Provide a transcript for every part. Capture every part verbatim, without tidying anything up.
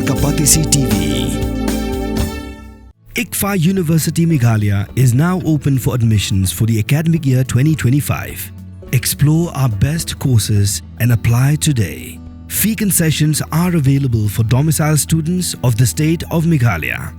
Kapatisi T V. ICFAI University Meghalaya is now open for admissions for the academic year twenty twenty-five. Explore our best courses and apply today. Fee concessions are available for domicile students of the state of Meghalaya.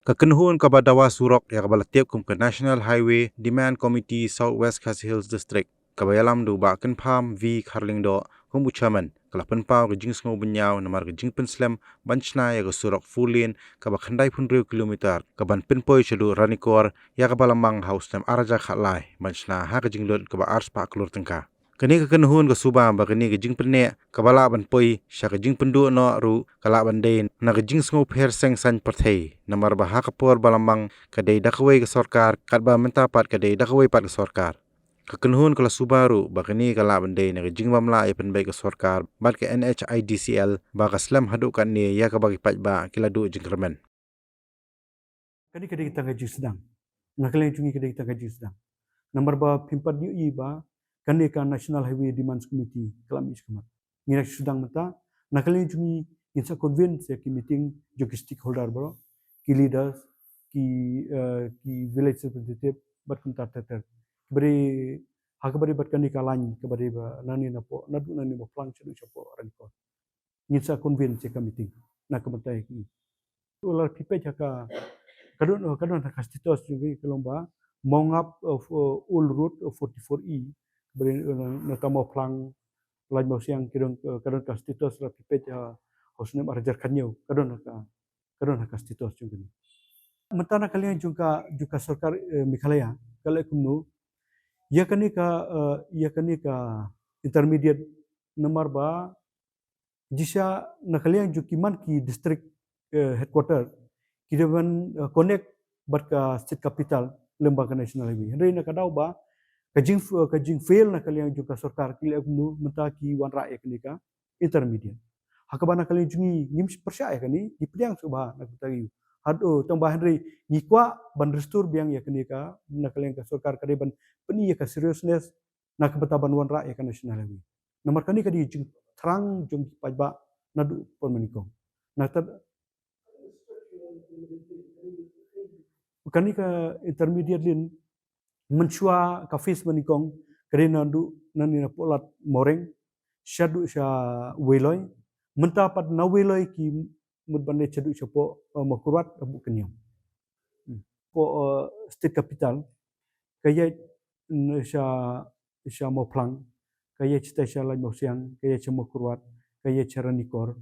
Ka kynhun kaba dawa surok ïa kaba la tip kum ka National Highway Demand Committee South West Khasi Hills District, kaba ïalam da u Bah Kynpham V Kharlyngdoh kum u chairman, ka la pynpaw ka jingsngew bynñiaw namar ka jingpynslem ban shna ïa ka surok four lane kaba khyndai phew hynriew kilometer kaban pynpoi shaduh Ranikor, ïa kaba la mang ha u snem ar hajar khatlai ban shna ha ka jinglut kaba ar spah klur tyngka. Kane ka kynhun ka suba ba kane ka jingpynneh kaba lah ban poi sha ka jingpynduh noh ruh ka lah ban dei na ka jingsngew pher seng saiñ pyrthei, namar ba ha ka por ba la mang ka dei da kawei ka sorkar, katba mynta pat ka dei da kawei pat ka sorkar. Ka kynhun ka la suba ruh ba kane ka lah ban dei na ka jingbym lah ïa pynbeit ka sorkar bad ka N H I D C L ba ka slem haduh katne ïa kaba ki paidbah ki la duh jingkyrmen. Kane ka dei tang ka jingsdang. Na ka liang jong ngi ka dei tang ka jingsdang. Namar ba phim pat ïohi ba kane ka National Highway Demands Committee ka la mih shakhmat. Ngi la sdang mynta, na ka liang jong ngi ngin sa convene ïa ki meeting jong ki stakeholder baroh, ki leaders, ki, eh, ki village representative, bad kumta ter ter. Kaba dei, ha kaba dei bad kane ka lain, kaba dei ba nangne napoh, naduh nangne Mawphlang shaduh shapoh Ranikor. Ngin sa convene ïa ka meeting na ka bynta ïa ki. To la phi peit ha ka, ka don, ka don ha ka status jong ki ka long ba Mawngap, uh, f-, uh, Old Road, uh, forty-four E, bad, uh, na, na ka Mawphlang, Laiñ Mawsiang, ki don, uh, ka don ka status la phi peit ha, ha u snem ar hajar khathynñiew, ka don ha ka, ka don ha ka status jong kane. Mynta na ka liang jong ka, jong ka sorkar, uh, Meghalaya ka leh kumno ïa kane ka, uh, ïa kane ka intermediate, namar ba jingshisha na ka liang jong ki man ki district, eh, headquarter, ki dei ban, eh, connect bad ka state capital lyngba ka national highway. Hynrei na ka daw ba ka jing, eh, ka jingfail na ka liang jong ka sorkar, ki leh kumno mynta ki wanrah ïa kane ka intermediate. Ha kaba na ka liang jong ngi ngim pyrshah ïa kane, ngi pdiang sngewbha na ka bynta ki. Haduh tang ba hynrei ngi kwah ban restore biang ïa kane ka, na ka liang ka sorkar ka dei ban pyni ïa ka seriousness na ka bynta ban wanrah ïa ka national highway. Namar kane ka dei jingthrang jong ki paidbah naduh por mynnyngkong. Na ka, kane ka intermediate lane mynshuwa ka phase mynnyngkong ka dei naduh nangne napoh Lad Mawreng shaduh sha Weiloi. Mynta pat na Weiloi ki mut ban leit shaduh shapoh, eh, Mawkyrwat hapoh Kynniang. Hmm. Hapoh, eh, state capital ka ïaid, mm, sha, sha Mawphlang, ka ïaid shatai sha Laiñ Mawsiang, ka ïaid sha Mawkyrwat, ka ïaid sha Ranikor.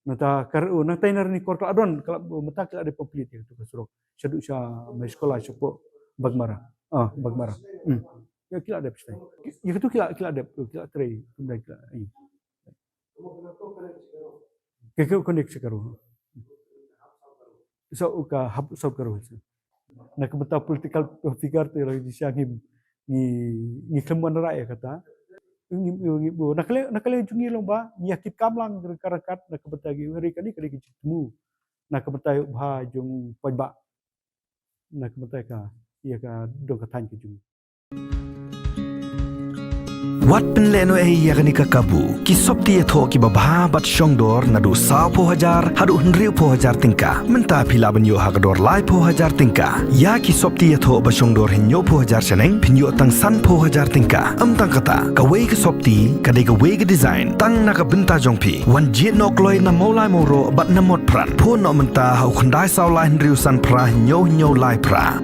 Nangta ka, oh, nangta na Ranikor ka la don, ka la, mynta ki la dep complete ïa katu ka surok shaduh sha Maïskhola shapoh Baghmara. Ah, Baghmara. Hmm. Ïa ki la dep shatai. Ïa katu ki la, ki la dep, ki la trei, kumne ki la, eh. Ka, ka connect sha Garo. Sa u ka hap South Garo Hills. Na ka bynta political figure te la jingshisha ngim, ngi, ngi khlem wanrah ïa kata. Ngi, ngi, ngi, na ka liang, na ka liang jong ngi long ba ngi ïa kit kam lang ryngkat ryngkat na ka bynta ki, hynrei kane ka dei ka jingthmu na ka bynta ïa u bha jong paidbah. Na ka bynta ka, ïa ka dong ka thaiñ ka jong ngi. Wat pynlehnohei ïa kane ka kabu. Ki sopti ïathoh kiba bha bad shongdor naduh sawphew hajar haduh hynriewphew hajar tyngka. Mynta phi lah ban ïoh ha ka dor laiphew hajar tyngka. Ïa ki sopti ïathoh ba shongdor hynñiewphew hajar shaneng phin ïoh tang sanphew hajar tyngka. Ym tang kata, kawei ka sopti ka dei kawei ka design tang na ka bynta jong phi. Wan jied noh kloi na Mawlai Mawroh bad na Motphran. Phone noh mynta ha u khyndai saw lai hynriew san phra hynñiew hynñiew lai phra.